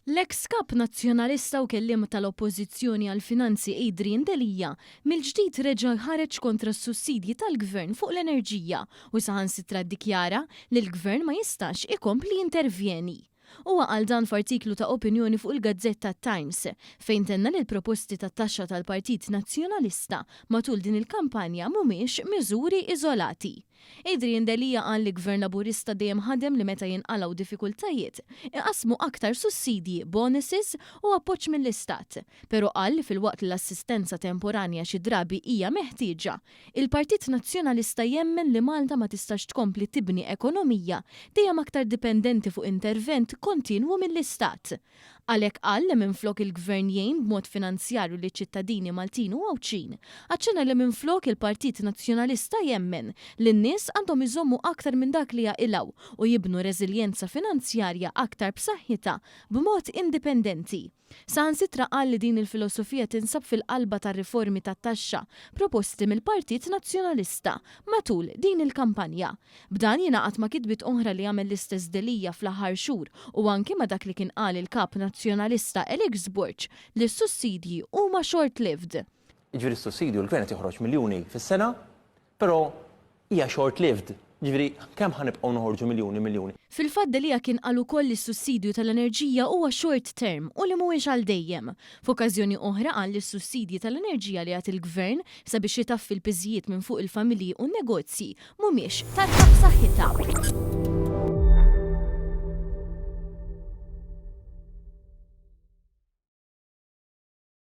L-eks Kap Nazzjonalista u Kelliem tal-Oppożizzjoni għall-Finanzi Adrian Delia mill-ġdid reġa' ħareġ kontra s-sussidji tal-Gvern fuq l-enerġija u saħansitra ddikjara li l-Gvern ma jistax ikompli jintervjeni. Huwa qal dan f'artiklu ta' opinjoni fuq il-gazzetta Times, fejn tenna li l-proposti ta' taxxa tal-Partit Nazzjonalista matul din il-kampanja mhumiex miżuri iżolati. Adrian Delia qal li Gvern Laburista dejjem ħadem li meta jinqalgħu diffikultajiet, iqassmu aktar sussidji, bonuses u appoġġ mill-Istat. Pero qal li filwaqt li l-assistenza temporanja xi drabi hija meħtieġa, il-Partit Nazzjonalista jemmen li Malta ma tistax tkompli tibni ekonomija dejjem aktar dipendenti fuq intervent kontinwu mill-Istat. Għalhekk qal li minflok il-Gvern jgħin b'mod finanzjarju liċ-ċittadini Maltin u Għawdxin, aċċenna li minflok il-Partit Nazzjonalista jemmen li n-nies għandhom iżommu aktar minn dak li jaqilgħu u jibnu reżiljenza finanzjarja aktar b'saħħitha b'mod indipendenti. Saħansitra qal li din il-filosofija tinsab fil-qalba tar-riformi tat-taxxa proposti mill-Partit Nazzjonalista matul din il-kampanja. B'dan jingħaqad ma' kitbiet oħra li għamel l-istess Delia fl-aħħar xhur u anki ma' dak li kien qal il-Kap Nazzjonalista Alex Borg li s-sussidji huma short-lived. Jiġifieri s-sussidju l-Gvern qed joħroġ miljuni fis-sena, però hija short-lived. Jiġifieri kemm ħa nibqgħu noħorġu miljuni miljuni? Fil-fatt Delia kien qal ukoll li s-sussidju tal-enerġija huwa short term u li mhuwiex għal dejjem. F'okkażjoni oħra qal li s-sussidji tal-enerġija li jagħti l-Gvern sabiex itaffi l-piżijiet minn fuq il-familji u n-negozji mhumiex tarka b'saħħitha.